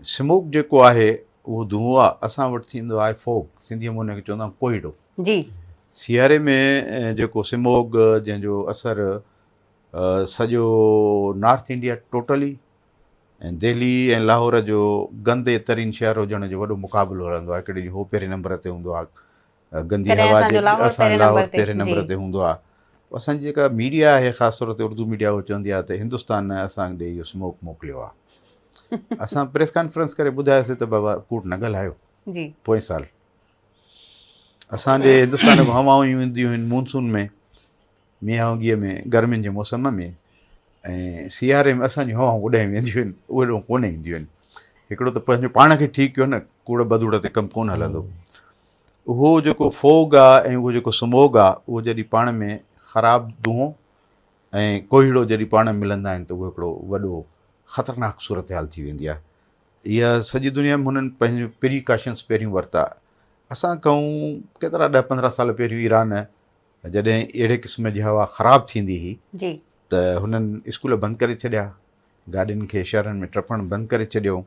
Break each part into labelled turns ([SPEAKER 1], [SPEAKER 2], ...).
[SPEAKER 1] سموڪ جيڪو آهي اهو دونهون آهي، اسان وٽ ٿيندو آهي فوگ، سنڌيء ۾ ان کي چوندا آهيون ڪوهيڙو.
[SPEAKER 2] جي.
[SPEAKER 1] سياري ۾ جيڪو سموگ جنهن جو اثر سڄو north India totally ۽ Delhi ۽ Lahore جو گندي ترين شهر هجڻ جو وڏو مقابلو هلندو آهي، هڪڙي ڏينهن هو پهرين نمبر تي هوندو آهي گندي
[SPEAKER 2] ڪڏهن
[SPEAKER 1] هوا
[SPEAKER 2] اسان
[SPEAKER 1] جي
[SPEAKER 2] جو لاهور
[SPEAKER 1] اسان
[SPEAKER 2] پهرين
[SPEAKER 1] لاهور
[SPEAKER 2] نمبر تي
[SPEAKER 1] پهرين
[SPEAKER 2] جي.
[SPEAKER 1] نمبر تي هوندو آهي. اسان جي جيڪا ميڊيا آهي خاص طور تي اردو ميڊيا اهو چوندي آهي ته هندستان اسان ڏي اهو سموڪ موڪليو آهي. اسان پريس ڪانفرنس ڪري ٻڌايوسي ته بابا ڪوڙ نه ڳالهايو.
[SPEAKER 2] جي.
[SPEAKER 1] پوئين سال اسان ڏي هندستان کان هوائون اينديون آهن مونسون ۾ مينهوڳيء ۾ گرمين جي موسم ۾ ۽ سياري ۾ اسان جون هوائون اڏائي وينديون آهن اهي ڏانهن ڪونه اينديون آهن. هڪڙو ته پنهنجو پاڻ کي ٺيڪ ڪيو نه ڪوڙ بدوڙ تي ڪم ڪونه هلندو. اهو جيڪو فوگ آ ۽ اهو جيڪو سموگ آ اهو جڏهن پاڻ ۾ خراب دونهون ۽ ڪوهيڙو جڏهن پاڻ ۾ ملندا آهن ته اهو هڪڙو وڏو خطرناڪ صورتحال ٿي ويندي آ. اها سڄي دنيا ۾ هنن پنهنجو پري ڪاشنس پهريون ورتا. اسان کان ڪيترا ڏهه پندرهن سال پهريون ايران جڏهن اهڙي قسم جي هوا خراب ٿيندي هئي
[SPEAKER 2] جي.
[SPEAKER 1] ته هنن اسڪول بند ڪري ڇڏيا، گاڏين کي شهرن ۾ ٽپڻ بند ڪري ڇڏيو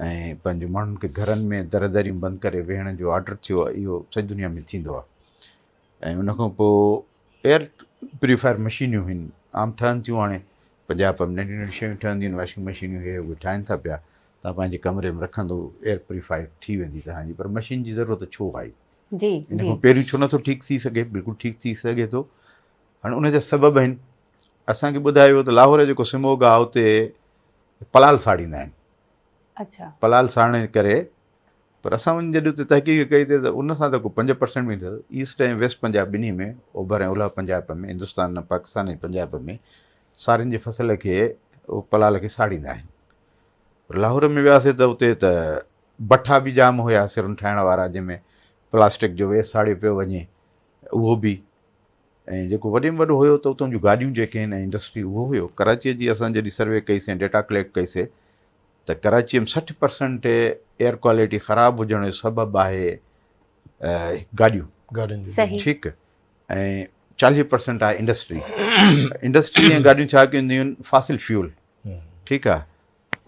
[SPEAKER 1] ۽ پنهنجو ماڻهن کي گهرن ۾ در دريون بند ڪري ويهڻ جو آرڊر ٿيو. اهو سڄي دنيا ۾ ٿيندو آهي ۽ ان کان پوء ايئر پيوريفائر مشينيون هن عام ٺهن ٿيون. هاڻي پنجاب ۾ ننڍيون ننڍيون شيون ٺهنديون آهن، واشنگ مشينيون هي اهي ٺاهين ٿا پيا، توهان پنهنجي ڪمري ۾ رکندو ايئر پيوريفائر ٿي ويندي توهان جي. پر مشين جي ضرورت ڇو آئي؟
[SPEAKER 2] جي
[SPEAKER 1] ان
[SPEAKER 2] جي.
[SPEAKER 1] کان پهريون ڇو نٿو ٺيڪ ٿي سگهي؟ بلڪل ٺيڪ ٿي سگهي ٿو. هاڻي ان جا سبب آهن. اسان کي ٻڌايو ويو ته لاهور جو جيڪو سموگ آهي اتي پلال ساڙيندا آهن.
[SPEAKER 2] اڇا.
[SPEAKER 1] پلال ساڙڻ جي ڪري پر اسان وڃي جڏهن اتي تحقيق ڪئي ته ان سان ته ڪو 5% به نه ٿيو. ايسٽ ۽ ويسٽ پنجاب ٻنهي ۾ اوڀر ۽ اولهه پنجاب ۾ هندستان پاڪستان ۽ پنجاب ۾ سارين جي فصل کي پلال کي ساڙيندا آهن. پر لاهور ۾ وياسي ته اتي ته بٺا به جام هيا سرن ٺاهڻ وارا جنهن ۾ پلاسٽڪ جو ويس ساڙيو پيو وڃي اهو به ۽ جيڪو وڏي ۾ وڏو هيو ته اتان جون گاڏيون جيڪي آهن ۽ انڊسٽري اهو هيو. ڪراچيء جي اسان جڏهن سروي ڪئي سين ڊيٽا ڪليڪٽ ڪئي سي ته ڪراچيء ۾ 60% ايئر ڪوالٽي خراب هجڻ جو سبب آهي گاڏيون.
[SPEAKER 3] گاڏين جو
[SPEAKER 2] صحيح.
[SPEAKER 1] ٺيڪ ۽ 40% آهي انڊسٽري. انڊسٽري ۽ گاڏيون ڇا ڪنديون آهن فاسل فيول ٺيڪ آهي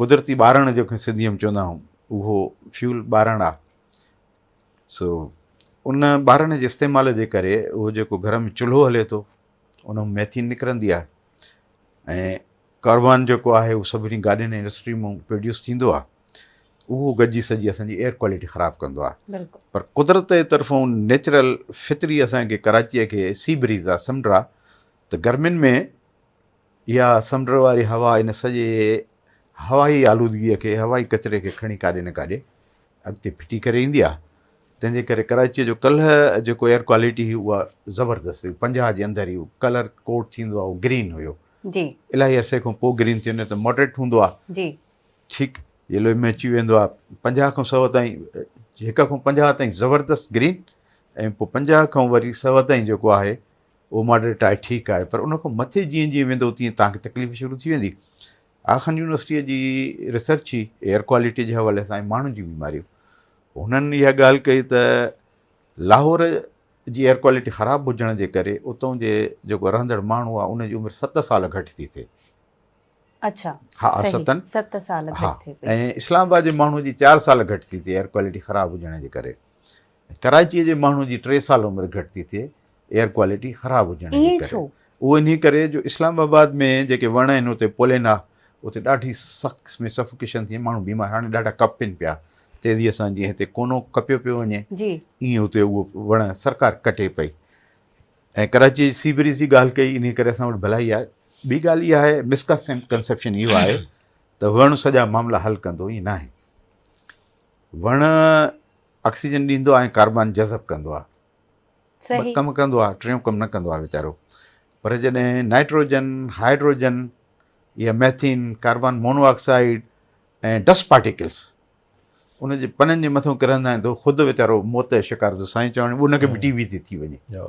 [SPEAKER 1] قدرتي ٻارڻ جيڪو سنڌيء ۾ چوندا آهيون اهو فيول ٻارڻ آهي. سو ان ٻارڻ جي استعمال جي ڪري اهو جيڪو گهر ۾ چلهو هلي ٿو ان ۾ ميٿين نڪرندي آهي ۽ ڪاربان جيڪو آهي اهو سڀني گاڏين ۽ انڊسٽري مان پروڊيوس ٿيندو آهي اهو گڏجي سڄي اسان جي ايئر ڪوالٽي خراب ڪندو آهي. پر قدرت جي طرفون نيچرل فطري اسان کي ڪراچيء کي سي بريز آهي سمنڊ آهي ته گرمين ۾ اها سمنڊ واري هوا ان سڄي هوائي آلودگيء کي، هوائي ڪچري کي کڻي ڪاڏي نه ڪاڏي اڳتي ڦٽي ڪري ايندي آهي. تنهن جي ڪري ڪراچيء جو ڪلهه جيڪو ايئر ڪوالٽي هئي اها زبردست هئي. 50 جي اندر ئي ڪلر ڪوڊ ٿيندو آهي اهو گرين هيو.
[SPEAKER 2] جي.
[SPEAKER 1] الاهي عرصي کان پوء گرين ٿيو نه ته ماڊريٽ هوندو آهي.
[SPEAKER 2] جي.
[SPEAKER 1] ٺيڪ يلو ۾ اچي ويندو آهي. 50 کان 100 تائين، هڪ کان 50 تائين زبردست گرين ۽ پوء 50 کان وري 100 تائين جيڪو آهي اهو ماڊريٽ آهي ٺيڪ آهي پر ان کان مٿي جيئن جيئن ويندو تيئن توهان کي تڪليف شروع ٿي ويندي. آغا خان يونيورسٽيء جي ريسرچ هئي ايئر ڪوالٽيء جي حوالي سان ۽ ماڻهن جون بيماريون. هنن اها ڳالهه ڪئي ته لاهور جي ايئر ڪوالٽي خراب هجڻ جي ڪري اتان جي جيڪو رهندڙ ماڻهو آهي ان جي عمر 7 سال گهٽ ٿي ٿئي.
[SPEAKER 2] اڇا
[SPEAKER 1] ها
[SPEAKER 2] صحيح
[SPEAKER 1] ستن
[SPEAKER 2] 7 سال
[SPEAKER 1] ها
[SPEAKER 2] گهٽ ٿئي پئي.
[SPEAKER 1] ۽ اسلام آباد جي ماڻهو جي 4 سال گهٽ ٿي ٿئي ايئر ڪوالٽي خراب هجڻ جي ڪري. ڪراچيء جي ماڻهو جي 3 سال عمر گهٽ ٿي ٿئي ايئر ڪوالٽي خراب هجڻ جي
[SPEAKER 2] ائين
[SPEAKER 1] ڪري.
[SPEAKER 2] ڇو؟
[SPEAKER 1] اهو انهي ڪري جو اسلام آباد ۾ جيڪي وڻ آهن اتي پولين آهي اتي ڏاڍي سخت قسم جي سفوڪيشن ٿئي ماڻهو بيمار هاڻي ڏاڍا ڪپين پيا تيزيء سان جيئن هتي ڪونو ڪپيو پيو وڃي
[SPEAKER 2] جي.
[SPEAKER 1] ائين اتي اهو وڻ سرڪار ڪٽي پئي ۽ ڪراچي جي سي بريز جي ڳالهه ڪئي انهي ڪري اسان وٽ ڀلائي آهي. ٻي ڳالهه اها آهي مس ڪنسيپشن اهو آهي ته وڻ سڄا معاملا حل ڪندو ائين ناهي. وڻ آڪسيجن ڏيندو آهي ۽ ڪاربان جذب ڪندو آهي. ٻه ڪم ڪندو آهي، ٽيون ڪم نه ڪندو آهي ويچارو. پر جڏهن نائٽروجن، هائڊروجن يا methane, carbon mono oxide ۽ dust particles ان جي پنن جي مٿون ڪرندا آهن ته خود ويچارو موت جو شڪار ٿو سائين چوڻ ان کي به ٽي بي ٿي ٿي وڃي.